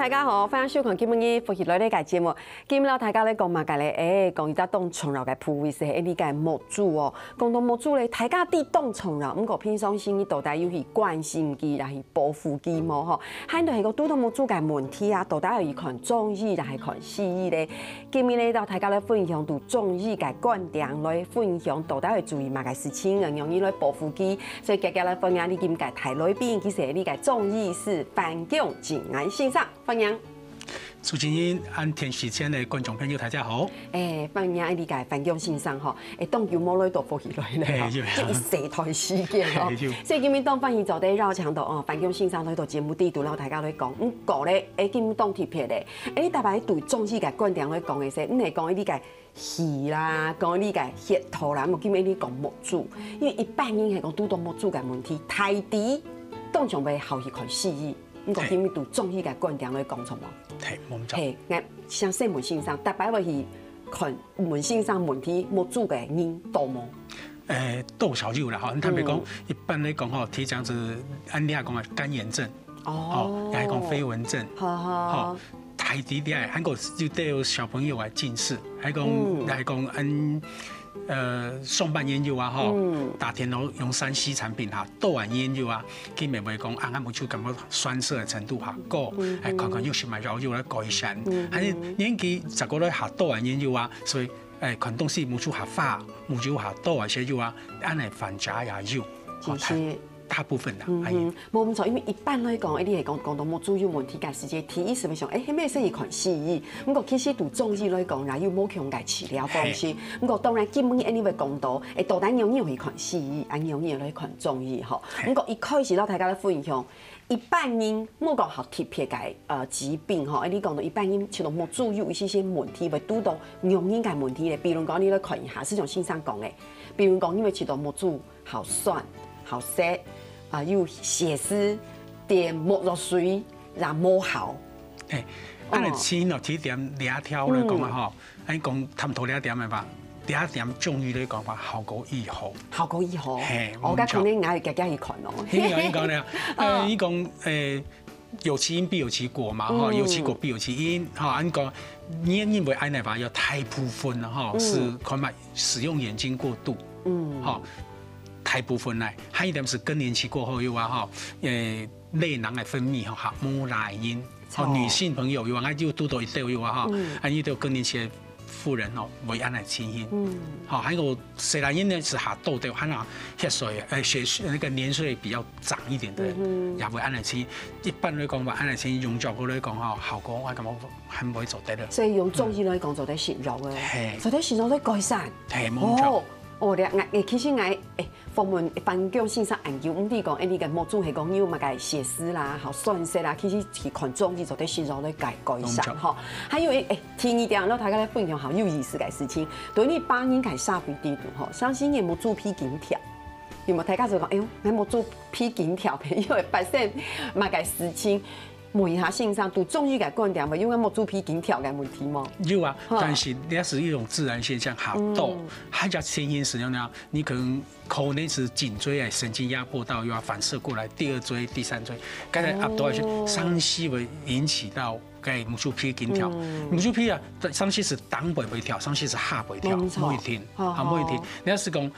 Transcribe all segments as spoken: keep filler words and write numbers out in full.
大家好，歡迎收看今晡日福氣來了个節目。今晡日摎大家來講麼个咧？欸，講一隻當重要个部位係這个目珠哦。講到目珠咧，大家知當重要，毋過平常時你到底有去關心佢，也去保護佢無吼？還有就係講堵到目珠个問題啊，到底愛去看中醫，也係看西醫咧？今晡日咧，摎大家來分享對中醫个觀點，來分享到底愛注意麼个事情，愛仰般來保護佢。所以今日來分享這个大來賓，佢係這个中醫師范強進安先生。 歡迎。主持人，還有電視前个觀眾朋友，大家好。欸，歡迎這个范強先生吼，欸，當久無來到福氣來了吼，嘿，有。這一世代時間吼。嘿，有。所以今晡日當歡喜做得邀請到哦，范強先生來到節目裡肚，摎大家來講。毋過咧，欸，今晡日當特別咧，欸，你特別對中醫个觀點來講个時，你係講這个 耳啦，講這个舌頭啦，無今晡日講目珠，因為一般人係講堵到目珠个問題，大體當常會好去看西醫。毋過今晡日對中醫个觀點來講，著無？嘿，無錯。嘿，𠊎想先問先生，逐擺會去看問先生問題目珠个人多無？欸，多少有啦吼。坦白講，嗯。一般來講吼，提講係恁樣講个乾眼症，哦。哦，也係講飛蚊症，好，好。吼，大體咧，還有就對小朋友个近視，還講，嗯。還講，嗯，呃，上班也有啊，吼，嗯。打電腦用三C產品哈，到晚也有啊，佢乜會講啊，𠊎目珠感覺酸澀个程度哈，高，嗯，欸，看看有啥物藥有來改善，嗯，還有年紀十過來哈，到晚也有啊，所以，欸，看東西目珠哈花，目珠哈多一些有啊，恁樣反差也有，吼，其實 大部分啦，嗯哼，哎。無毋著，因為一般來講，欸，你係講，講到目珠有問題个時節，第一時會想，欸，係毋係先去看西醫？毋過其實對中醫來講，也有無共个治療方式。嘿。毋過當然，今晡日𠊎等會講到，欸，到底仰般去看西醫，啊仰般來看中醫吼。嘿。毋過一開始摎大家來分享，一般人莫講好特別个，呃，疾病吼，欸，你講到一般人其實目珠有一些些問題，會堵到仰般个問題咧。比如講，你來看一下，就像先生講个，比如講，因為其實目珠 好酸、好澀，啊，有血絲，連目藥水也無效。欸，恁樣哦。先哦，提點這條來講啊，嗯。吼，恁講探討這點个吧，這點中醫來講吧，效果如何？效果如何？嘿，哦，無錯。該可能𠊎愛遽遽去看哦。因為你講了，呃，哦。你講，欸， 有其因必有其果嘛，吼，嗯。有其果必有其因，吼，恁講，你認為恁樣話，有大部分吼，嗯。是可能使用眼睛過度，嗯。吼，大部分呢，還有一點係更年期過後有啊，吼，呃，淚囊个分泌吼，哈，無罅个因，吼，哦。女性朋友有啊，就堵到一兜有啊，吼，嗯。啊，你兜更年期个 婦人哦，會恁樣情形。嗯。吼，還有細人仔呢係較多个，可能血水，呃，血，那個年歲比較長一點的，嗯哼。也會恁樣情形。一般來講吧，恁樣情形用藥過來講吼，效果我感覺還袂做得了。所以用中醫來講，做得食藥个，嘿。做得食藥來改善。嘿，無錯。哦，哦，了，𠊎，欸，其實𠊎，欸， 訪問范強先生恁久，毋知講，欸，你个目珠係講有麼个血絲啦，吼，酸澀啦，其實去看中醫做得食藥來改，改善，吼。還有，欸，欸，第二點，摎大家來分享好有意思个事情。對於一般人个社會裡肚，吼，相信你目珠皮緊跳，有無？大家就講，哎喲，𠊎目珠皮緊跳，因為發生麼个事情？問一下先生，對中醫个觀點，有𠊎目珠皮緊跳个問題無？有啊，哈。但是這係一種自然現象，較多。嗯。還有情形係仰般呢？你可能 可能係頸椎个神經壓迫到，又要反射過來第二椎、第三椎，該个壓到去，哦。長時會引起到該目珠皮緊跳。嗯。目珠皮啊，長時係頂背會跳，長時係下背跳，無一定，好，啊，無一定。好。你若係講，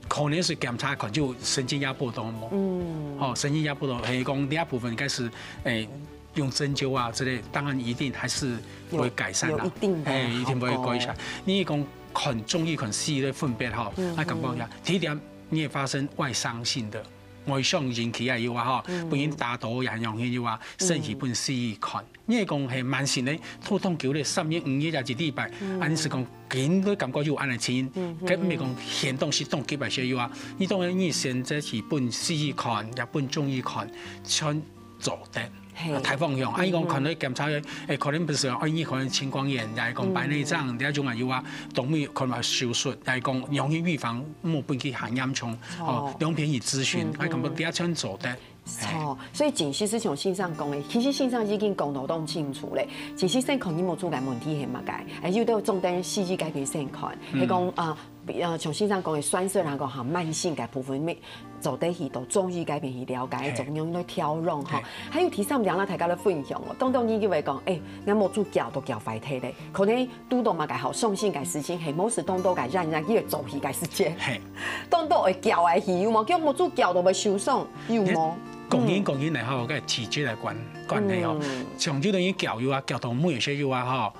可能係檢查看就神經壓迫到無？嗯。吼，神經壓迫到，係講這部分應該係，欸，用針灸啊之類，當然一定還是會改善啦。有，有一定的，欸，一定會改善。好。你講 看中醫、看西醫个分別吼，嗯，啊，感覺一下，嗯。第一點，你會發生外傷性的，外傷引起个有啊吼，嗯。分人打到也很容易有啊，嗯。先去分西醫看。你會講係慢性个，頭痛久了，三日五日啊，一禮拜，嗯。啊，你係講緊都感覺有恁樣情形，嗯，該毋係講現當時當急个時有啊，你當然你選擇去分西醫看，也分中醫看，全 做得。嘿。啊，大方向。啊，伊講看到檢查个，欸，可能毋係，哦，你可能青光眼，也係講白內障，嗯。這種啊有啊，動脈可能要手術，也係講容易預防，莫分佢還嚴重。哦。哦，兩片去諮詢，嗯，啊，感覺這全做得。嗯。嘿。哦，所以其實就像先生講个，其實先生已經講到當清楚咧。其實先看你目珠个問題係麼个，欸，有兜重點西醫該片先看，嗯。係講，啊，呃，像先生講个酸澀，然後講哈，慢性个部分，做得去到中醫該片去了解，嘿。怎樣來調養哈。嘿。還有第三點，咱大家來分享哦。當當你就會講，欸，𠊎目珠攪都攪壞忒咧，可能堵到麼个好傷心个事情，係無事當多个忍忍，佢會做戲个時間。嘿。當多會攪个戲，有無？叫目珠攪到會受傷，有無？講緊講緊來吼，个體質來關關係吼，嗯。像有的人攪有啊，攪到尾有些有啊吼，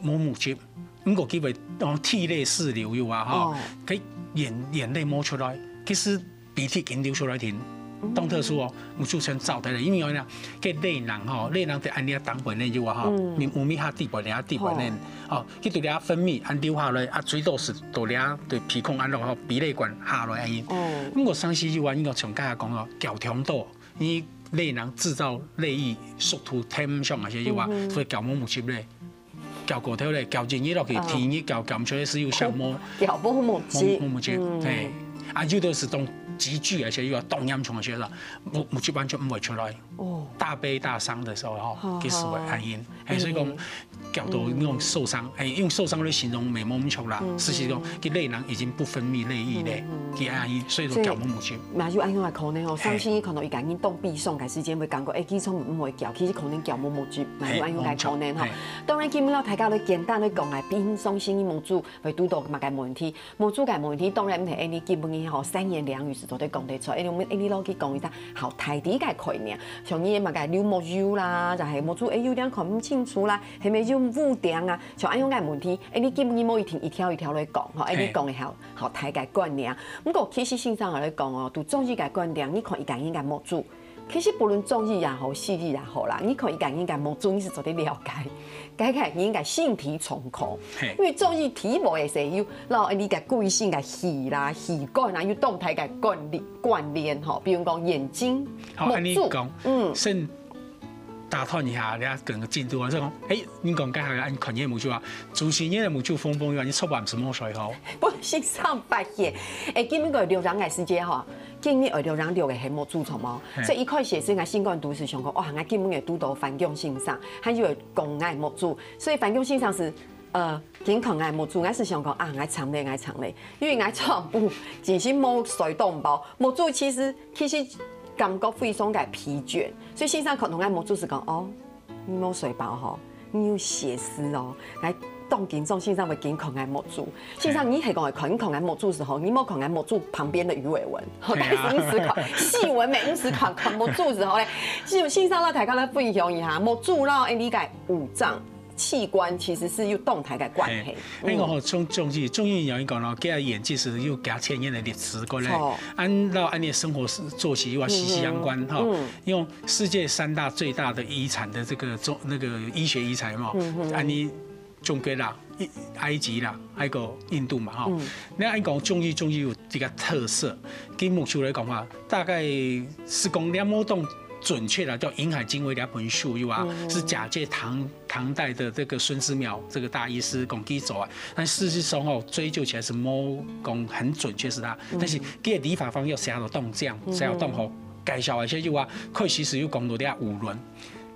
無目汁，毋過佢會用涕淚式流有啊吼，哦。佢眼眼淚無出來，其實鼻涕緊流出來停，嗯。當特殊哦，目珠全燥忒咧，因為有呢，个淚囊吼，淚囊在恁樣當本咧有啊吼，嗯。你無咪下底部，你下底部咧，哦，佢對你分泌，恁流下來，啊，水道是到你對鼻孔恁落吼，鼻淚管下來恁樣。哦。毋過上次有啊，應該像剛才講哦，攪忒多，你淚囊製造淚液速度忒毋上啊，些有啊，嗯哼。所以攪無目汁咧。 攪過頭咧，攪一日落去，嗯。第二日攪，攪毋出來，係有啥無？攪無目汁。無，無目汁，嗯。嘿。啊，有的係當急劇，而且又要當嚴重的時候，目，目汁完全毋會出來。哦。大悲大傷的時候，吼，好，其實會恁樣。嘿，所以講，嗯。攪到那種受傷，嗯。哎，用受傷來形容，無毋著啦。嗯，事實上，嗯。佢淚囊已經不分泌淚液咧，嗯，嗯。佢恁樣，所以說攪無目汁。所以，嘛有恁樣个可能哦，嘿。傷心可能一個人當悲傷个時間，會感覺，哎，基礎毋會攪，其實可能攪無目汁，嘛有恁樣个可能吼。嘿，無毋著，嘿。 當然，今晡日大家來簡單來講啊，平常時你目珠會堵到麼个問題？目珠个問題，當然毋係恁樣基本个吼，三言兩語係做得講得出。恁樣，恁樣落去講一下，好，大體个概念，像你麼个流目油啦，就係目珠會有點看毋清楚啦，係毋係有烏點啊？像恁樣个問題，恁樣基本你無一定一條一條來講，吼，恁樣講个好，好，大个觀念。毋過其實先生來講哦，對中醫个觀點，你看一個人个目珠， 其實不論中醫也好，西醫也好啦，你看一個人个目珠，你係做得了解，該個人个身體狀況。嘿。因為中醫睇無个時候，摎你个個性个氣啦、氣管啊，有動態个關聯，關聯吼。比如講眼睛、好，目珠，恁樣講，嗯。先打斷一下，你看整個進度啊，就講，哎，你講該下恁看你个目珠啊，主持人个目珠紅紅个，你昨暗時無睡好？不，先生發現，哎，今晡日錄音个時間吼， 今晡日愛錄音錄个係目珠著無？嘿。所以一開始係𠊎心肝肚係想講，哇，𠊎今晡日堵到范強先生，還有講𠊎目珠，所以范強先生係，呃，緊看𠊎目珠，𠊎係想講啊，𠊎慘咧，𠊎慘咧，因為𠊎昨暗晡真係無睡當飽，目珠其實，其實感覺非常个疲倦，所以先生看到𠊎目珠係講，哦， 你無睡飽吼，你有血絲哦。來，當緊張先生會緊看𠊎目珠。先生，嘿。你係講會緊看𠊎目珠係吼，你莫看𠊎目珠旁邊的魚尾紋，吼，嘿啊。但是毋係看，細紋眉，毋係看，看目珠係吼咧。先生摎大家來分享一下，目珠摎𠊎俚个五臟器官其實係有當大个關係。嘿，嗯。哎，我吼，中，中醫，中醫有人講咯，佢个眼睛係有幾千年个歷史過來，著。恁摎恁樣个生活作息又要息息相關，嗯，吼。嗯。因為 世界三大最大的遺產的這個中，那個醫學遺產嘛，嗯，嗯，嗯。恁樣中國啦、埃，埃及啦，還有印度嘛，吼。嗯。該恁講中醫，中醫有一個特色，佢目珠來講話，大概係講了無當準確啦，叫《銀海經微》這本書有啊，嗯，嗯。係假借唐，唐代的這個孫思邈這個大醫師講佢做啊，但事實上吼，追究起來係無講很準確係佢，嗯。但是佢个理法方藥寫到當正，寫到當好。 介紹一下有啊，佢其實有講到這五輪，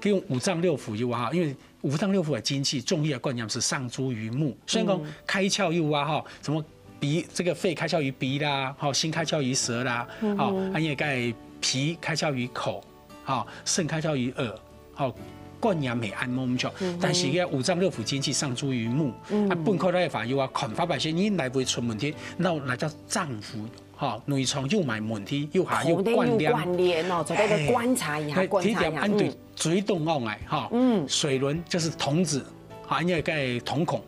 佢用五臟六腑有啊，因為五臟六腑个精氣，中醫个觀念係上諸於目。雖然講，嗯，開竅有啊，吼，什麼鼻，這個肺開竅於鼻啦，吼，心開竅於舌啦，嗯哼，吼，恁樣个脾開竅於口，吼，腎開竅於耳，吼，觀念係恁無毋著，嗯哼，但是个五臟六腑精氣上諸於目，嗯，啊，分開來个話有啊，看法白先，你哪位出問題，那那叫臟腑 吼，內臟有麼个問題，有下有可能有關聯。關聯哦，做得个觀察一下，嘿，觀察一下，第一點，恁對，嗯。水當講來，吼，嗯。水輪就係筒子，吼，恁樣个筒孔，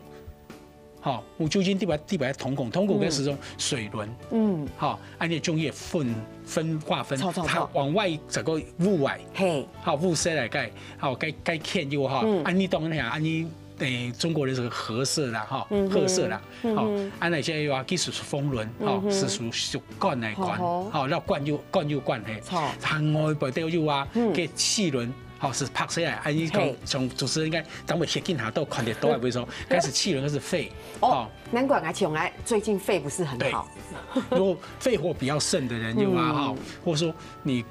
吼，有酒精滴白，滴白筒孔，筒孔个係一種水輪，嗯。吼，恁樣中醫分，分劃分，著，著，著。佢往外這個屋外，嘿。吼，屋室來个，吼，該，該看有吼，嗯。恁樣當然啊，恁樣，誒，中國人係個和色啦，吼，嗯哼。和色啦，嗯哼。吼，恁樣這个話，其實係風輪，吼，嗯哼。係屬 管來管，好，好。吼，要管有，管有管嘿。好。行外背都有啊，嗯。个氣輪，吼，係拍出來，啊，你講，嘿。像主持人應該，等會歇緊下都看得到，為什麼？該係氣輪，該係肺，哦，吼。難怪啊，像我最近肺不是很好。對。如果肺火比較盛的人有啊，嗯。吼，或者說你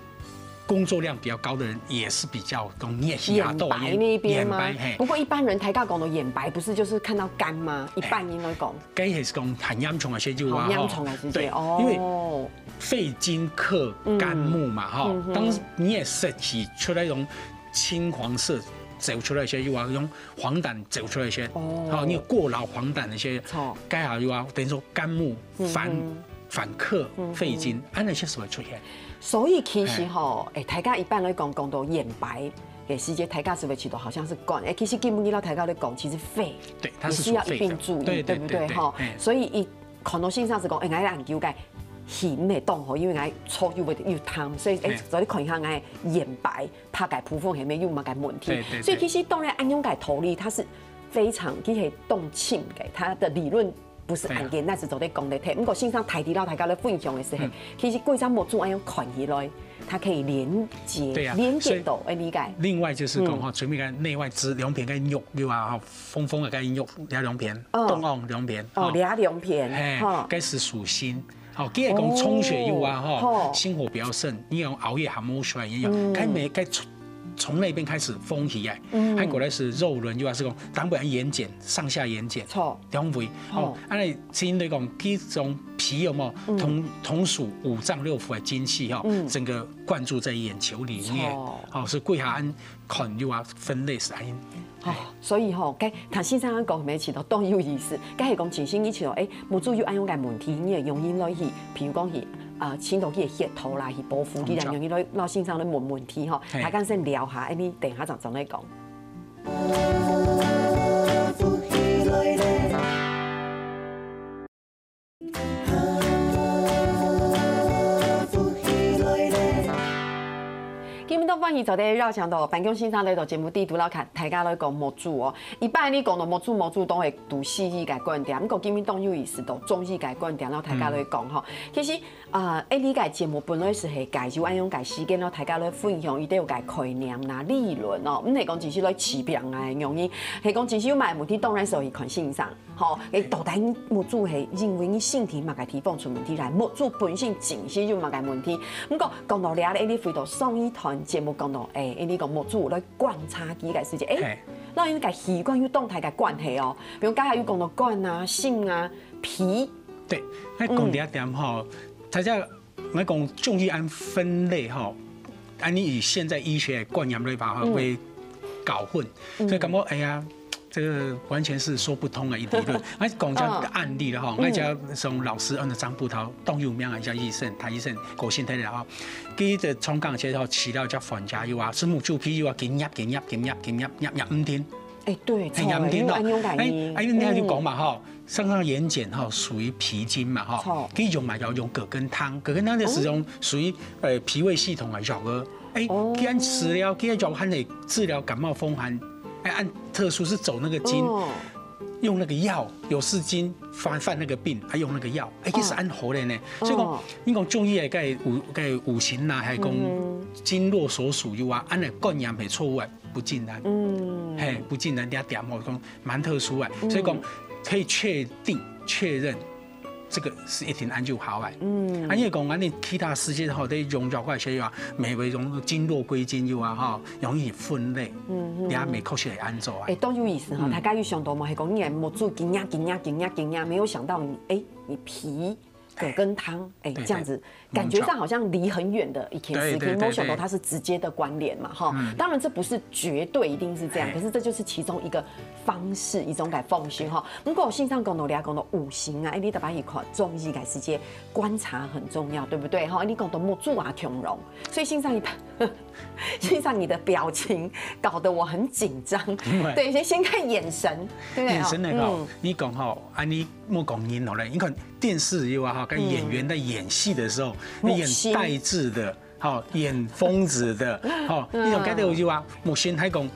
工作量比較高的人也是比較容易眼白那一边吗？眼白，嘿。不过一般人大家讲的眼白，不是就是看到干吗？一般人都讲。该也是讲很严重的，现在就啊，好严重的，吼。对，哦。因为肺金克肝木嘛，哈。嗯哼。当你也是提出来一种青黄色走出来一些，就啊，用黄疸走出来一些，哦。好，你有过劳黄疸那些，错。该好就啊，等于说肝木反，嗯哼。反克肺金，嗯哼。啊，那些什么出现？ 所以其实吼，哎，大家一般来讲，讲到眼白，哎，时节大家是不是觉得好像是肝？哎，其实根本你老大家来讲，其实肺对，它是也是要一并注意，属肺的。对，对，对不对？对，对，哈，哎。所以一看到先生是讲，哎，俺研究个，耳仔会动吼，因为俺抽又会又痛，所以哎，哎。所以看一下俺眼白，怕个部分还没有么个问题。对，对，对。所以其实当然，按用个道理，它是非常，其实动静的，它的理论 不是按件，对啊。那是做得讲得听。不过先生提到大家来分享的时候，嗯。其实过一张目珠按样看起来，它可以连接，对啊，连接到，所以哎，理解。另外就是讲吼，嗯。全面看内外眦，两片个肉，对吧？吼，风风的个肉，两片，哦。中央两片，哦，吼。两片，嘿，哈。该是属心。好，既然讲充血有啊，哦，吼，吼。心火比较盛，你用熬夜还没出来，也有，嗯。该没该从从那边开始风起来，嗯。还过来是肉轮又啊，是讲当然眼睏，上下眼睏，错。两位，哦。哦，按照 其实来讲，其中脾有没有同，嗯。同属五脏六腑的精气哈，嗯。整个灌注在眼球里面，错。哦，所以归下按看又啊分类是按。哦，所以吼，该唐先生讲每一期都当有意思，该系讲前生以前哦，哎，目珠有按样个问题，你也容易落去，比如讲去，呃，浸到去个血头啦，去皮肤，你也容易落，落先生咧问问题吼，嘿。还敢先聊下，哎，你等一下再再来讲。 今晡日當歡喜做得邀請到范強先生來到節目裡肚，摎大家來講目珠哦。一般你講到目珠，目珠當會拄西醫个觀點，毋過今晡日當有意思，到中醫个觀點，摎大家來講吼。其實 啊，欸，這个節目本來係係介紹恁樣个時間咯，大家來分享一兜个概念啦、理論哦，毋係講只係來治病啊个原因，係講只係有麼个問題，當然係去看先生。吼，欸，到底目珠係因為你身體麼个地方出問題來，目珠本身真係有麼个問題。毋過講到這，欸，你回到上一段節目講到，欸，欸，你講目珠來觀察佢个時節，欸，嘿。摎你个器官有當大个關係哦。比如剛才有講到肝啊、腎啊、脾。對，該講這點吼，大家 𠊎講中醫恁分類吼，恁樣以現在醫學觀念來講吼，嗯。會搞混，嗯。所以感覺，哎呀，這個完全是說不通的一理論。𠊎講一下案例了吼，嗯。𠊎家從老師，嗯，張步濤，當有名的一家醫生，台醫生，過身忒了吼。佢个創講一下吼，治療一隻患者有啊，係目珠皮有啊，緊壓緊壓緊壓緊壓壓壓毋停。 欸，對，嘿，錯，也毋停咯。因為恁樣个，欸，欸，你看就講嘛，嗯。吼，上上眼瞼吼，屬於脾經嘛，吼，錯。佢用嘛要用葛根湯，葛根湯就係用屬於，呃，脾胃系統个藥个。欸，哦。既然食了，既然藥還得治療感冒風寒，欸，恁特殊係走那個經，哦。用那個藥，有四經，犯，犯那個病，還用那個藥，欸，其實哦。恁好个呢。所以講，哦。你講中醫个，該五，該五行啦，還講嗯哼。經絡所屬有啊，恁樣觀念係錯誤个。 不盡然。嗯。嘿，不盡然這點吼，講蠻特殊个，嗯。所以講可以確定、確認，這個係一定恁樣好个。嗯。啊，因為講恁樣其他時節吼，在用藥个時候啊，乜會用經絡歸經有啊，吼，容易分類，嗯，嗯。這乜確實會恁樣啊。欸，當有意思哈，嗯。大家有想到嗎？係講你个目珠緊壓緊壓緊壓緊壓，沒有想到你，欸，你脾 葛根湯，欸，對，這樣子，對。感覺上好像離很遠的一件事情，對，對，對，對。沒有想到它是直接的關聯嘛，哈。嗯。當然這不是絕對一定是這樣，欸。可是這就是其中一個方式，一種个方式哈。毋過先生講到這，講到五行啊，欸，你特別去看中醫个時節，觀察很重要，對不對？哈，你講到目珠啊，恐龍，所以先生一般 先生，你的表情搞得我很緊張。因為對，先，先看眼神，對不對？眼神那個，嗯。你講吼，啊，你莫講人好了，你看電視有啊，哈，跟演員在演戲的時候，嗯。那演呆滯的，哈，演瘋子的，哈，嗯。那種感覺有啊，目前還講，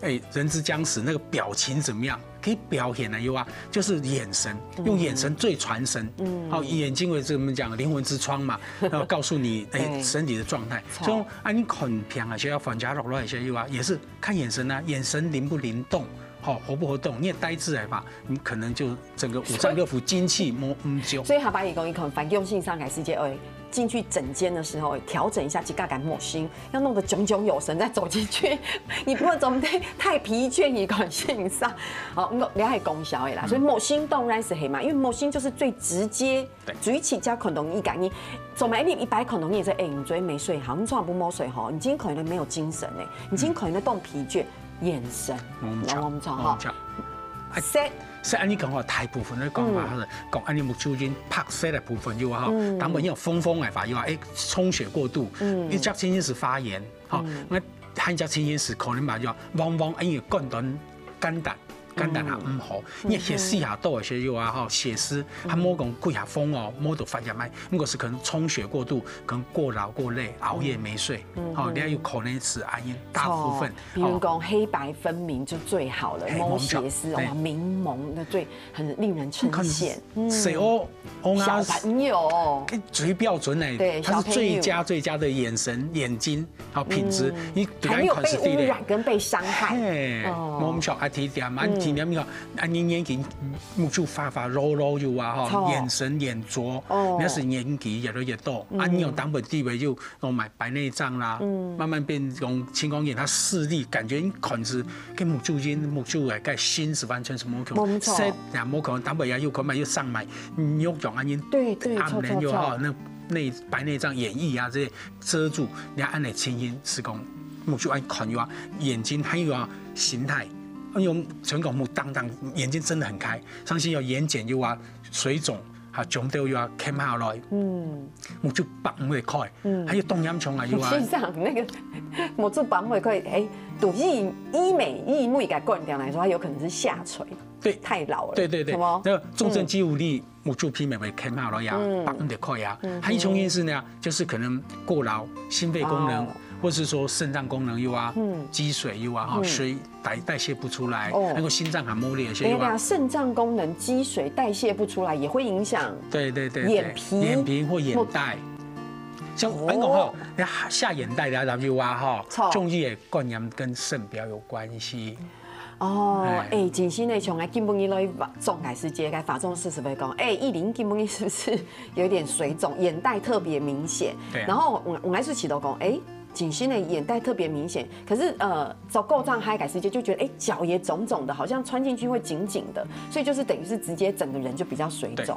欸，人之將死，那個表情怎麼樣？ 可以表現的有啊，就是眼神，嗯。用眼神最傳神。嗯。好，眼睛為什麼講靈魂之窗嘛，然後告訴你，欸，對。身體的狀態。錯。所以，啊，你看病啊，需要反加落落一些有啊，也是看眼神啊，眼神靈不靈動，吼，活不活動？你也呆滯來吧，你可能就整個五臟六腑精氣無，嗯，就。所以下擺佢講，佢看范強先生个時節，欸，進去診間的時候，調整一下自家个目神，要弄得炯炯有神再走進去，你毋好做得太疲倦，你趕先生。好，毋過這係講笑个啦，所以目神當然係嘛，因為目神就是最直接、對最直接看到你个，你做麼你一擺看到你就哎，你昨天沒睡好，你昨晚不沒睡好，你今天可能沒有精神哎，你今天可能當疲倦，眼神，嗯往往錯哈嗯，色。所以恁樣講吼，大部分个講法係講恁樣目珠已經白色个部分有啊吼，當然有紅紅个話有啊，哎，充血過度，一隻情形係發炎，吼，那還一隻情形係可能嘛有，往往因為肝膽肝膽肝膽啊毋好，你血絲下多一些有啊吼，血絲，還無講幾下風哦，無都發炎啊，如果是可能充血過度，可能過勞過累，熬夜沒睡，吼，你還有可能係恁樣大部分，比如講黑白分明就最好了，嘿摸斜視，摸不着哇，明蒙的最很令人称羡。看，水哦，哦小朋友，最標準的，對它是最小朋友佳最佳的眼神眼睛，好品質，你還沒有被污染跟被傷害。嘿，哦摸不着啊，提點啊，提點你看，啊，你眼睛目珠花花肉肉有啊，错哈，眼神眼拙，哦那是年紀越來越多，啊，你有當本地位就我買白內障啦，慢慢變用青光眼，它視力感覺你可能是跟目珠因目珠來个心是完全是没可能，没错色也没可能，当然也有可能又上买，你又讲啊，你对对暗人又好，错错那那白内障眼翳啊这些遮住，你看按呢情形是讲目珠爱看又啊，眼睛还有啊形态，用全讲目当当，眼睛睁得很开，上去有眼睑又啊水肿。 哈，腫到又啊，崁下來，嗯，目珠擘毋會開，還有當嚴重啊，又啊，先生，那個目珠擘毋會開，哎，對醫醫美醫美个觀點來說，它有可能是下垂，對太老了，對對對，什麼？那重症肌無力，目珠皮會崁下來呀，擘毋得開呀，還有一種意思呢，就是可能過勞，心肺功能哦，或是說腎臟功能又啊嗯，積水又啊，哈，水代代謝不出來哦，那個心臟還無力，等一下，又啊，腎臟功能積水代謝不出來，也會影響。對對對，對眼皮眼皮或眼袋，像哦那個哈，那下眼袋的啊，又啊哈錯，中醫的觀念跟腎比較有關係。哦，哎哎，真心的，像𠊎今晡日來化妝，還是這個化妝師傅會講，哎，意玲今晡日是不是有點水腫，眼袋特別明顯？對啊然後𠊎𠊎還是試著講，哎，真心的眼袋特別明顯，可是呃，走夠站還開始就就覺得，哎，腳也腫腫的，好像穿進去會緊緊的，所以就是等於是直接整個人就比較水對腫。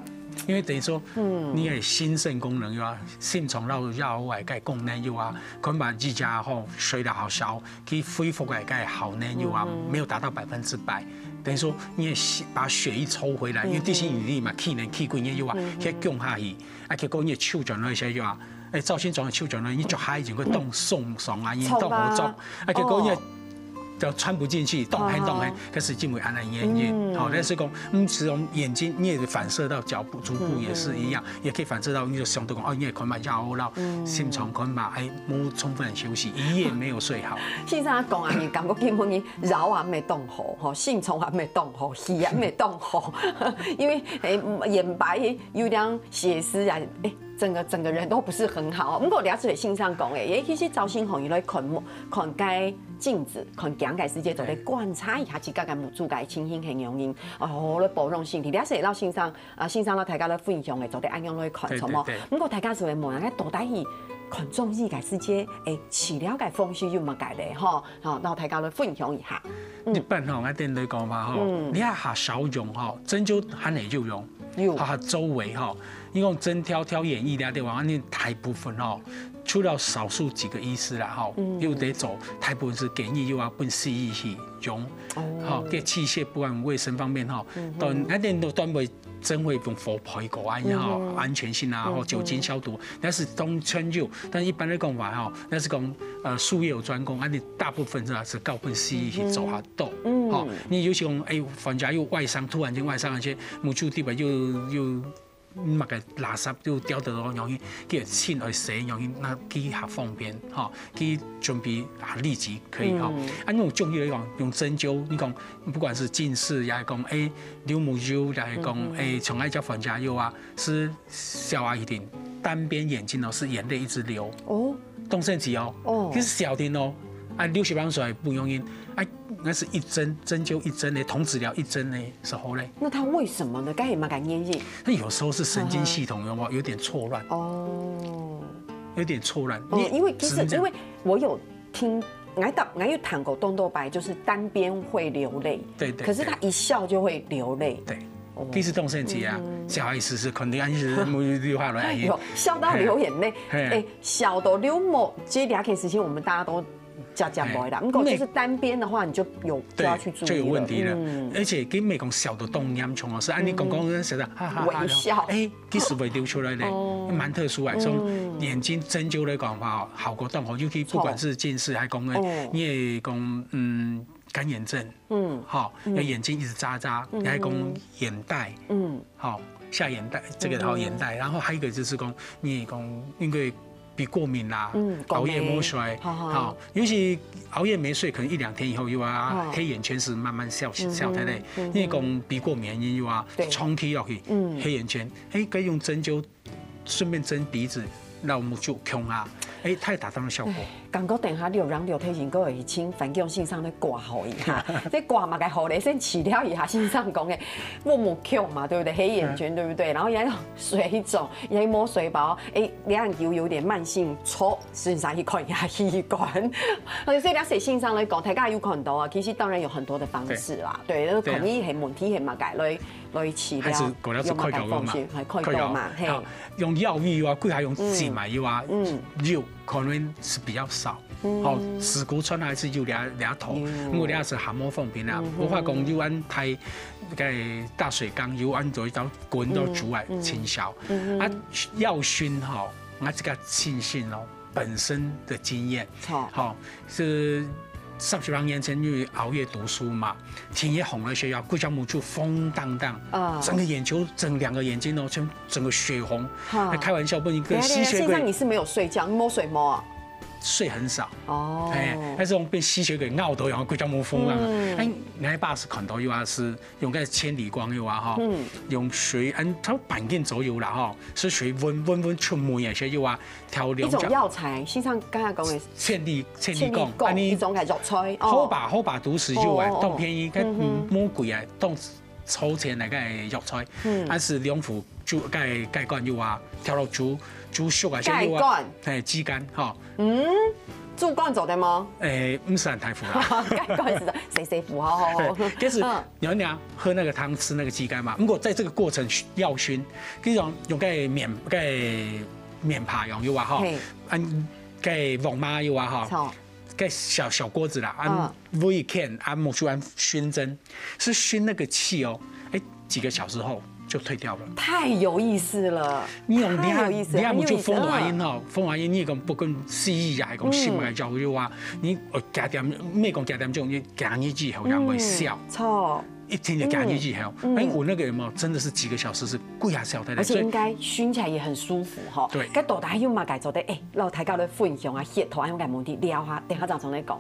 因為等於說，嗯，你的心腎功能又啊，心臟摎腰啊，該功能又啊，可能把自家吼睡得好少，去恢復个該好能又啊，沒有達到百分之百。等於說你的血把血一抽回來，因為地心引力嘛，氣能氣滾也有啊，去降下去，啊，結果你的手轉來一些又啊，哎，照先轉的手轉來，你腳下已經會凍鬆鬆啊，已經凍好咗，臭吧啊，結果你的哦就穿不進去，凍很凍很哦，可是因為恁樣原因，好，但是講，嗯，是從眼睛你也反射到腳部、足部也是一樣，也可以反射到你就想到講，哦，你也可能嘛腰啦，心臟可能嘛，哎，沒有充分休息，一夜沒有睡好。先生講啊，你感覺今晡日腰也毋會當好，吼，心臟也毋會當好，氣也毋會當好，因為哎眼白有點血絲啊，哎，整個整個人都不是很好。不過了解先生講的，也其實朝晨吼，你來看目看該鏡子，看鏡个時節，就來觀察一下自家个目珠个情形係仰般，哦，來保養身體。了解老先生啊，先生摎大家來分享的，做得恁樣來看，對好無對對？不過大家就會問，該到底係看中醫个時節，哎，治療个方式有麼个咧？吼，好，摎大家來分享一下。一般吼，𠊎等來講嘛吼，你下下少用吼，針灸還係有用，有下下周圍吼，你講針挑挑眼翳了對吧？你大部分吼，除了少數幾個醫師啦吼，有得做，大部分是建議又要分西醫去用，吼，這器械不管衛生方面吼，但𠊎等都單位針會用佛牌過啊，然後安全性啊，或酒精消毒，但是當然有，但一般來講話吼，那是講呃術業有專攻，啊你大部分是啊是交分西醫去做下。 到，吼，你有時講，哎，患者有外傷，突然間外傷，而且目珠底背又又麼个垃圾又掉得落，容易去清去洗，容易那佢較方便，吼，佢準備較立即可以吼。啊，那種中醫來講，用針灸，你講不管是近視，也係講，哎，流目睭，也係講，哎，像那隻患者有啊，是小啊一點，單邊眼睛哦，是眼淚一直流。哦，當神奇哦，哦其實小點哦，啊，流血出來不容易，啊，那是一針針灸一針的，童子療一針的時候嘞，那他為什麼呢？該有麼个原因？那有時候是神經系統有沒有有點錯亂，哦，有點錯亂。哦，因為其實，因為我有聽，我有談過動作白，就是單邊會流淚，對，對，可是他一笑就會流淚。對，其實當時啊，小孩子是肯定，但是母語的話來，有笑到流眼淚，哎，笑到流目，這兩件事情我們大家都 接接無啦。毋過就是單邊的話，你就有，就要去注意了，就有問題了。而且佢毋係講笑到當嚴重哦，係恁樣講講，笑到哈哈哈，微笑，哎，其實會流出來的，蠻特殊啊。從眼睛針灸來講的話，效果當好，尤其不管是近視，還講，你也講，嗯，乾眼症，嗯，好，要眼睛一直眨眨，還講眼袋，嗯，好，下眼袋，這個好眼袋，然後還有一個就是講，你也講，因為 鼻過敏啦，嗯，熬夜沒睡，好，好，好，尤其熬夜沒睡，可能一兩天以後又啊，黑眼圈是慢慢消，消退的。因為講鼻過敏原因又啊，對，長期落去，黑眼圈，哎，可以用針灸，順便針鼻子，讓目珠強啊，哎，它也達到了效果。感覺等下六郎六天前，各位請范強先生來掛號一下，這掛嘛該好嘞，先治療一下先生講的，目目強嘛，對不對？黑眼圈，對不對？然後也有水腫，也沒睡飽，哎， 你看有，有點慢性錯，先生去看一下器官。所以這些先生來講，大家有看到啊，其實當然有很多的方式啦，對，那可能係問題係麼个，來，來治療，還是過了是開刀嘛，用麼个方式，還開刀嘛，嘿，好，用藥物啊，佢還用針嘛，有啊，嗯，有可能是比較少，哦，膽固醇還是有兩，兩頭，如果你是寒毛風病啊，無法講有安排个大水缸，有安做一道滾到煮啊，清消，啊，藥熏吼， 𠊎自家親身哦，本身的經驗，好，係三十年前因為熬夜讀書嘛，天一紅个時候，規隻目珠紅噹噹，啊，整個眼球，整兩個眼睛哦，全整個血紅，哈，還開玩笑，問一個吸血鬼，等一下，等一下，先生，你是沒有睡覺，你沒有睡嗎？睡很少，哦，哎，但是我被吸血鬼咬到，然後規隻目紅啊，哎，𠊎爸係看到有啊，係 用个千里光有啊哈，用水，嗯，差不多半斤左右啦哈，係水溫溫溫出門啊，先有啊，調兩隻。一種藥材，先生剛剛講的千里，千里光，千里光，啊，你一種个藥材，哦，好吧，好吧，都係有啊，哦，哦，哦，當便宜，个，嗯哼，嗯，魔鬼啊，當抽錢來个藥材，嗯，但是兩副就該，該罐有啊，調到煮，煮熟啊，先有啊，該罐，哎，雞肝哈， 嗯，煮罐做得嗎？誒，毋使恁大副啦。該罐係細細副，好好好。嘿，其實，嗯，你要你要喝那個湯，吃那個雞肝嘛。如果在這個過程要熏，比如講用該面，該面帕用有啊吼，嘿，嗯，該鑊嫲有啊吼，好，該小，小鍋子啦，嗯，嗯，煨一片，啊，目珠啊，熏蒸， 係熏那個氣哦，誒，幾個小時後就退掉了。太有意思了，你用你啊，太有意思了，你啊，目珠風寒哦，風寒，你講不管西醫啊，還講西醫啊，藥啊，你呃加點，莫講加點種，你加日子後人會笑，嗯，錯，一聽就加日子後，嗯，哎，我那個有沒有真的是幾個小時是跪下笑的，而且應該熏起來也很舒服哈。對，該到底還有麼个做得，哎，老大家來分享啊，歇頭，還有該問題聊哈，等下再上來講。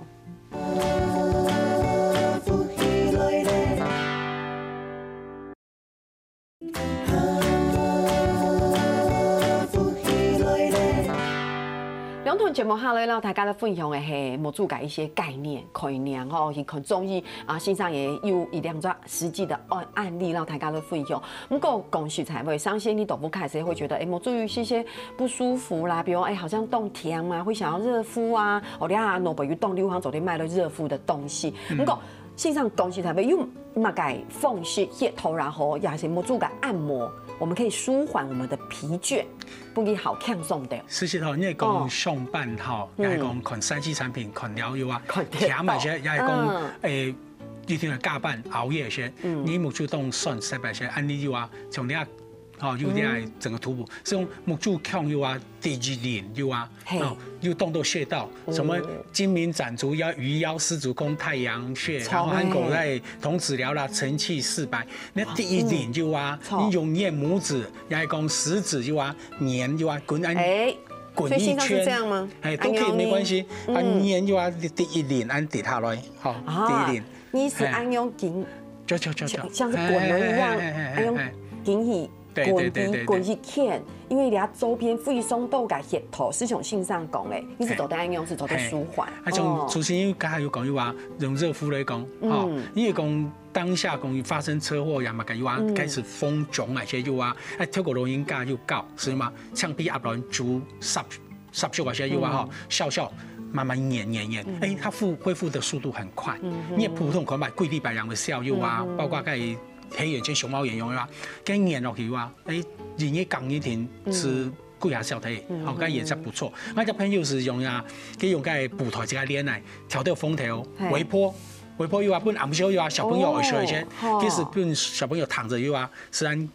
兩段節目下來，摎大家來分享个係目珠个一些概念、概念吼，去看中醫啊，先生也有一兩隻實際个案，案例，摎大家來分享。毋過講實在話，相信你都不開始會覺得，哎，目珠有一些些不舒服啦，比如，哎，好像當痛啊，會想要熱敷啊，哦，你看，外背有當流行做得買了熱敷的東西。毋過， 先生講實在話，有麼个方式，歇頭也好，也係目珠个按摩，我們可以舒緩我們的疲倦，分佢好輕鬆的。事實吼，你係講上班吼，也係講看三C產品，看了有啊，看電腦，忝啊，也係講，嗯，誒，一定要加班熬夜些，你目珠當酸，塞白些，恁呢有啊，像你啊，吼，有你啊，整個圖譜，係用目珠強有啊，第一輪有啊， 嘿，哦，又動到穴道，什麼睛明、展足腰、魚腰、絲竹空、太陽穴，然後還有在童子髎啦、承泣四白。那第一輪就啊，你用捏拇指，也講食指就啊，捏就啊，滾啊，哎，滾一圈，所以現在是這樣嗎？哎，都可以，沒關係。啊，捏就啊，第一輪按跌下來，好，第一輪，你是按用緊，就就就就，像是滾了一樣，哎，哎，哎，哎，哎，哎，哎，按用緊去 對對對對對。滾一圈，因為你周邊會傷到个血頭，係像先生講个，你係做得恁樣，係做得舒緩。啊，像主持人剛才有講，有啊，用熱敷來講，吼，你也講當下講發生車禍呀嘛，有啊，開始風腫啊，些有啊，哎，透過老人家又告，是嗎？像比阿倫豬殺縮縮个時候啊，吼，笑笑，慢慢演演演，哎，它复恢复的速度很快。你也普通可能把跪地白羊的笑又啊，包括在黑眼圈、熊猫眼有啊，跟演落去啊，哎，人家讲一听是跪下笑的，好，该也是不错。那这朋友是用呀，可以用在补台这个恋爱，调调风头，微波，微波又啊，不能暗休又啊，小朋友睡前，其实不能小朋友躺着又啊，自然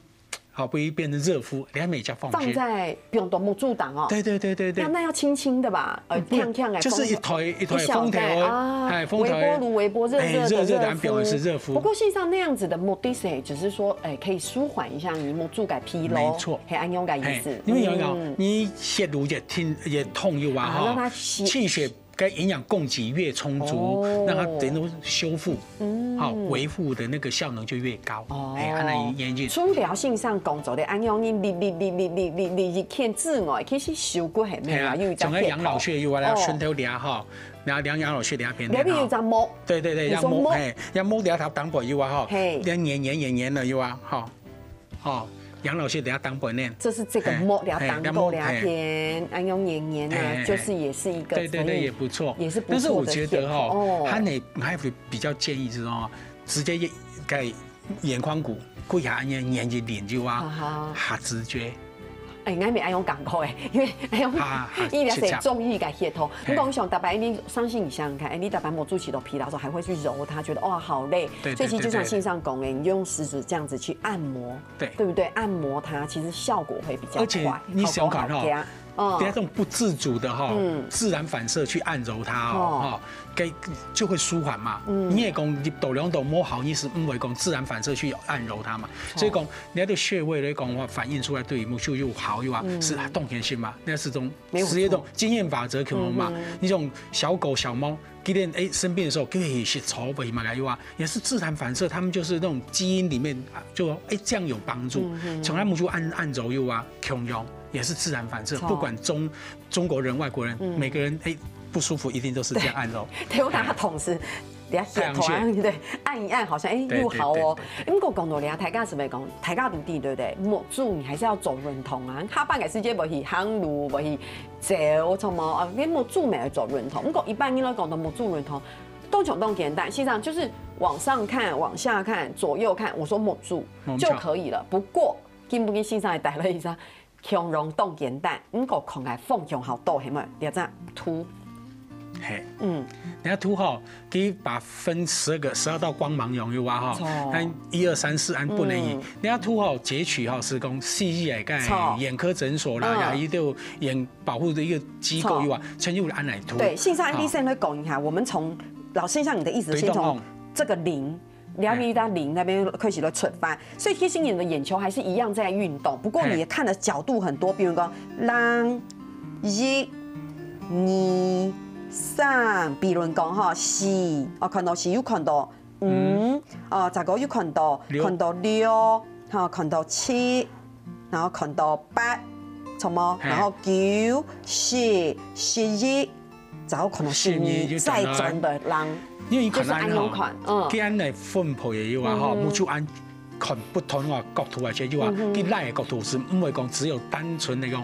好，不会变成热敷，你还没加放放在放到木柱档哦。对对对对对。那那要轻轻的吧？呃，不，这样这样来，就是一台一台风头，一小台啊，哎，风头，微波炉微波热热的哎，热热的，热敷。俺表示热敷。不过事实上那样子的目的是，只是说，哎，可以舒缓一下你木柱个疲劳，没错，嘿，安用个意思。因为有一个，你血路也痛也痛又啊哈，让它吸气血 该营养供给越充足，让它能够修复，好，维护的那个效能就越高。哎，按呢研究。除了线上工作的，安样你你你你你你你你一天之外，其实手骨还没有，又一只总个养老穴又啊，顺头聊哈，然后量养老穴聊片，那边有一只木，对对对，要木，哎，要木聊它当不有啊哈，嘿，要黏黏黏黏的又啊哈。 哦，养老是等下当本呢。这是这个木料当够聊天，哎，要用黏黏啊，哎，哎，哎。就是也是一个，对对对，也不错。也是不错的但是我觉得哈，哦，它呢还会比较建议是说，直接在眼眶骨跪下按呢黏一黏就啊，哈哈，哈直觉。哎，俺没爱用港口哎，因为爱用，哈哈，一定要是中医个系统。你讲想大白，你相信你想想看，哎，你大白摸住起都疲劳的时候，还会去揉它，觉得哇好累。对，所以其实就像对对对。线上讲哎，你就用食指这样子去按摩， 对。对不对？按摩它其实效果会比较快，而且你想想看哈，好不好？嗯。等下这种不自主的哈，嗯。自然反射去按揉它哦，哦。哈，该就会舒缓嘛。嗯。你也讲你抖两抖摸好，你是因为讲自然反射去按揉它嘛。好。所以讲你那个穴位来讲的话，反映出来对于目珠又好又啊，嗯。是动天性嘛，那是种没有错。是一种经验法则可能嘛。嗯哼。你这种小狗小猫， 今天哎生病的时候，可以洗头发嘛，有啊，也是自然反射，他们就是那种基因里面啊，就说哎这样有帮助，从来没就按按揉有啊，共样也是自然反射，不管中中国人、外国人，每个人哎不舒服一定都是这样按揉。对，我那个同事，人家洗头啊，太阳穴。对，按一按好像哎又好哦。对对对对。不过讲到这，大家是不是讲，大家都知对不对？目珠你还是要走运动啊，下班个时间不去行路，不去走，什么啊？你目珠没有走运动，不过一般人来讲到目珠运动， 动就动简单，实际上就是往上看、往下看、左右看，我说目珠就可以了。不过，今不跟先生也带了一张，共样动简单，不过看个方向好多，系咪？这张图，嘿，嗯，你看图哈，给把分十二个、十二道光芒用有啊哈，错。看一二三四按不能移。嗯。你看图哈，截取哈是讲西医个眼科诊所啦，错。嗯。也有眼保护的一个机构有啊，错。全部按来涂。对，线上医生会讲一下，我们从，老师，像你的意思，先从这个零，两米到零那边开始来出发，所以其实你的眼球还是一样在运动，不过你看的角度很多，比如讲，零、一、二、三，比如讲哈，四，哦，看到四又看到 五，哦，再个又看到，六。看到六，哈，看到七，然后看到八，错无？嘿。然后九、十、十一，再个看到十二，十二又再转来。再转个零。因为你看啊，就是按样看，嗯。既然来分配个有啊，吼，嗯。目珠按看不同个角度啊，这有啊，嗯哼。佢拉个角度是毋会讲只有单纯个讲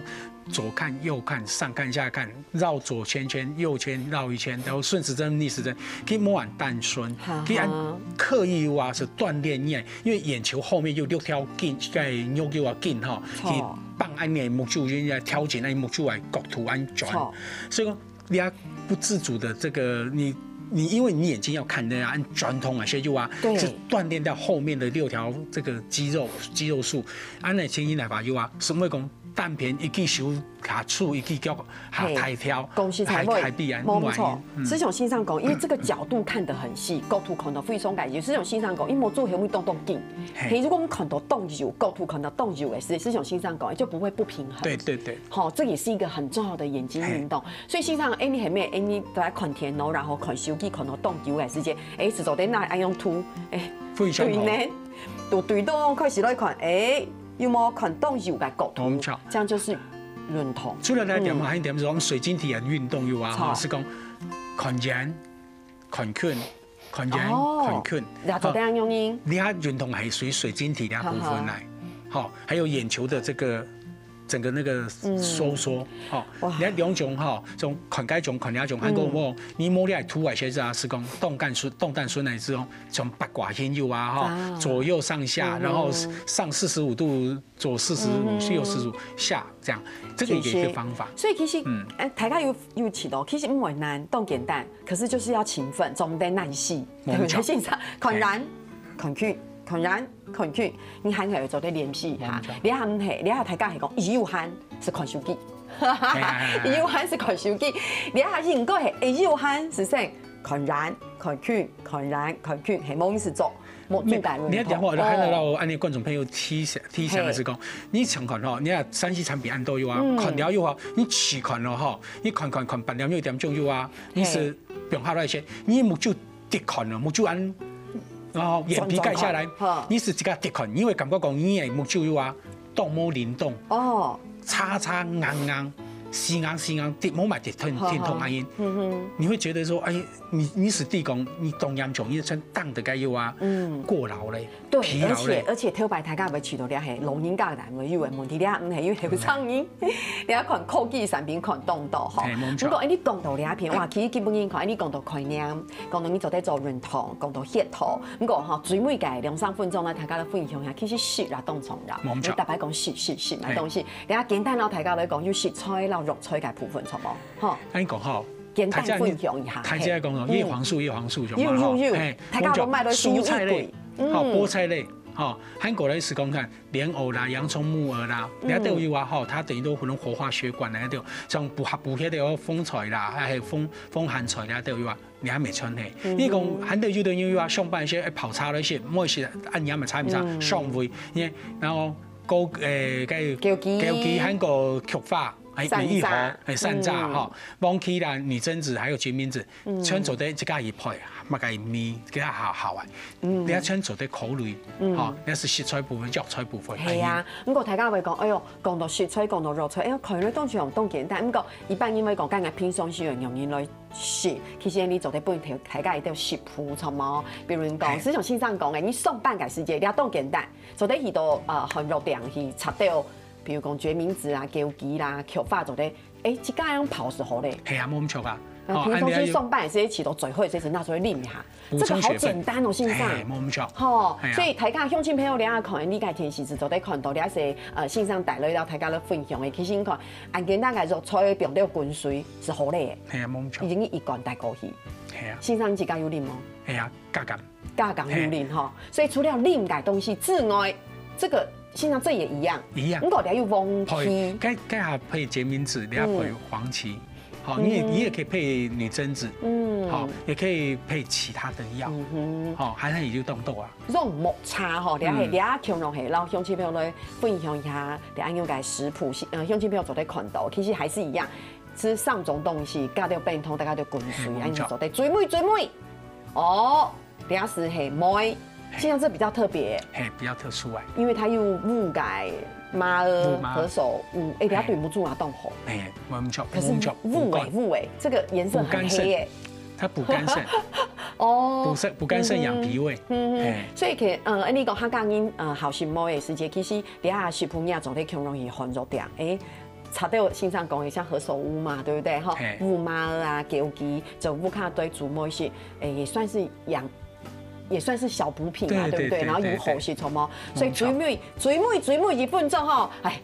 左看右看、上看下看， 绕左圈圈，右圈绕一圈，然后顺时针、逆时针，去摸完蛋顺，哈哈。去按刻意话是锻炼你，因为眼球后面有六条筋，个肉有啊筋哈，错。去帮按你目珠，因为调整按目珠个角度按转。错。所以说，你要不自主的这个，你你因为你眼睛要看的啊，按转动啊，所以就啊，对。是锻炼到后面的六条这个肌肉肌肉束，按呢轻轻来吧，有啊，是因为讲 单片一支手下手，一支脚下抬跳，嘿，讲实在话，还还必然，无错。嗯。师兄先生讲，因为这个角度看得很细，角度看到非常感谢。师兄先生讲，因为目珠后面动动筋，嘿。嘿，如果我们看到动有，角度看到动有的时候，师兄先生讲，就不会不平衡。对对对。好，这也是一个很重要的眼睛运动。嘿。所以先生，哎，你还没，哎，你都在看天哦，然后看手机，看到动有的时间，哎，是昨天那还用图，哎，非常好。对呢，就对到开始来看，哎， 有没有看动有个角度？哦，没错。这样就是运动。除了那一点嘛，嗯。还有一点是讲水晶体的运动有啊，哈，错。是讲看远、看近、看远、哦，看近。那做这样用意。哈，你看运动还属于水晶体的部分来，哈哈。好，还有眼球的这个整个那个收缩，哈，你看两种哈，这种看该种看那种，还有我，你摸你来涂啊，其实啊是讲动弹顺动弹顺来之后，从八卦hinyu啊哈，左右上下，然后上四十五度，左四十五，右四十五下这样，这个也是一个方法。所以其实，嗯，哎，大家有有提到，其实毋会难，当简单，可是就是要勤奋，总得耐心，对不对？现场看人，看去，看人，看去，你还可以做得练习哈。你还毋系，你还大家系讲，一有閒是看手机。 伊有閒是看手机，你下應該係，哎，有閒是先看人、看群、看人、看群，係無意思做，無做大運動。你一點話，就喊到恁呢觀眾朋友提醒提醒个係講，你常看吼，你看三C產品恁多有啊，看了有啊，你試看咯吼，你看看看半點鐘一點鐘有啊，你係放下來先，你目睭直看咯，目睭恁，然後眼皮蓋下來，你係自家直看，你會感覺講你个目睭有啊，動無靈動。哦。 差差硬硬，死硬死硬，跌無埋跌斷斷斷恁樣，你會覺得說，哎，你你係知講你當嚴重，你像當得該有啊，過勞咧，對，疲勞咧。而且而且頭擺大家會試到這係老人家个人會有个問題，這毋係因為後生人，你要看科技產品看當多吼。毋過，哎，你講到這片，哇，其實基本人看，哎，你講到概念，講到你做得做運動，講到血糖，毋過吼，最尾个兩三分鐘呢，大家來分享一下，其實食啊當重要，你大擺講食食食買東西。 等下簡單摎大家來講，有食菜摎肉菜个部分，好無？吼，恁講吼，簡單分享一下。大家講哦，葉黃素，葉黃素有嘛吼？有有有，大家都買到蔬菜類，好，菠菜類，好，韓國人係講看蓮藕啦、洋蔥、木耳啦，你看都有啊吼，它等於都可能活化血管那都有，像補補血的哦，紅菜啦，還有紅紅莧菜那都有啊。 你還沒穿嘿。你講還得有的人又要上班些，哎，泡茶那些，莫是按年嘛茶米茶上位，你然後枸誒，該枸杞，枸杞還有菊花，哎，米一盒，哎，山楂哈，黃芪啦、女贞子還有決明子，全做得自家一配，嘛个米給它好好啊，你要全做得考慮，哈，那是食材部分、藥材部分，係啊，不過大家會講，哎喲，講到食材，講到藥材，哎喲，可能當時用當簡單，不過一般因為講，剛剛平常時用用人來。 食，其實你做得分大家一條食譜，著無？比如講，就像先生講个，你上班个時節，你愛當簡單，做得去到呃，烘肉店去插兜，比如講決明子啦、枸杞啦、菊花做得，哎，自家樣泡就好咧。係啊，無毋著啊。平常時上班个時節，起到最好个時節，拿出來啉一下。這個好簡單哦，先生。無毋著。吼，所以大家鄉親朋友，你啊看，你个電視就做得看到，你啊係呃，先生帶來摎大家來分享个。其實你看，恁簡單个肉菜，放兜滾水。 係好咧。係啊，無毋著。已經一罐帶過去。係啊。先生自家有啉無？係啊，加減。加減有啉吼。所以除了啉个東西之外，這個先生這也一樣。一樣。毋過你還有黃芪。該該還配決明子，你還配黃芪。好，你也你也可以配女贞子。嗯。好，也可以配其他的藥。嗯哼。好，還還有就當多啊。用木茶吼，你還你啊，共樣係，摎鄉親朋友來分享一下，你啊用个食譜，呃，鄉親朋友做得看到，其實還是一樣。 食三種東西，加兜冰糖，大家就滾水，恁樣做得最尾最尾。哦，這係係梅，實際上這比較特別，嘿，比較特殊哎。因為它有烏雞、麻兒、烏麻何首烏，哎，等下對目珠啊當好。哎，我們叫可是烏哎烏哎，這個顏色很黑耶。它補肝腎，哦，補腎補肝腎養脾胃。嗯，哎，所以其實，呃，你講客家人，呃，好食梅个時節，其實你啊食譜也做得共樣去看著點，哎。 查到先生講个像何首烏嘛，對不對？哈，烏麻啊、枸杞，就烏卡堆煮梅食，誒，也算是養，也算是小補品嘛，對不對？然後有好食，好無？所以最尾最尾最尾一分鐘哈，哎，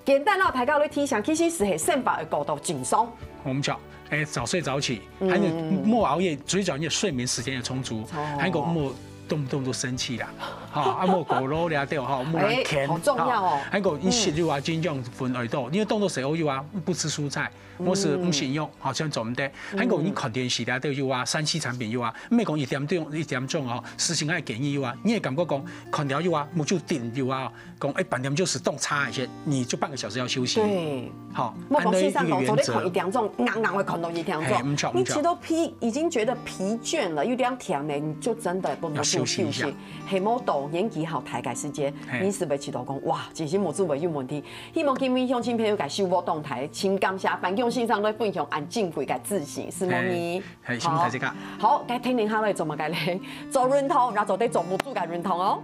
簡單摎大家來提醒，其實係係生活个角度輕鬆。我們講，哎，早睡早起，還有莫熬夜，最重要睡眠時間要充足，還有莫動不動都生氣啦。 哈，啊，莫過勞了對哈，莫亂譴。好重要哦。還有你食肉啊，盡量分愛多，因為當多食好肉啊，不吃蔬菜，或是毋食肉，好像做毋得。還有你看電視了對有啊，三C產品有啊，毋係講一點鐘一點鐘哦，時常愛建議有啊，你會感覺講看了有啊，目珠定有啊，講哎半點鐘係當差一些，你就半個小時要休息。對。 好，莫講先生講，按照一個原則昨天看一點鐘，硬硬會看到一點鐘，嘿，毋著，你毋著。食到疲，已經覺得疲倦了，有點忝了，你就真的不能要休息一下。休息。係無到年紀好大个時間，嘿。你係會試著講，哇，真係目珠會有問題。希望今晡日鄉親朋友个收穫當大，真感謝范強先生來分享恁珍貴个知識，承蒙你。嘿，承蒙大家。好，該聽聽下來做麼个咧？做運動，然後做得做目珠个運動哦。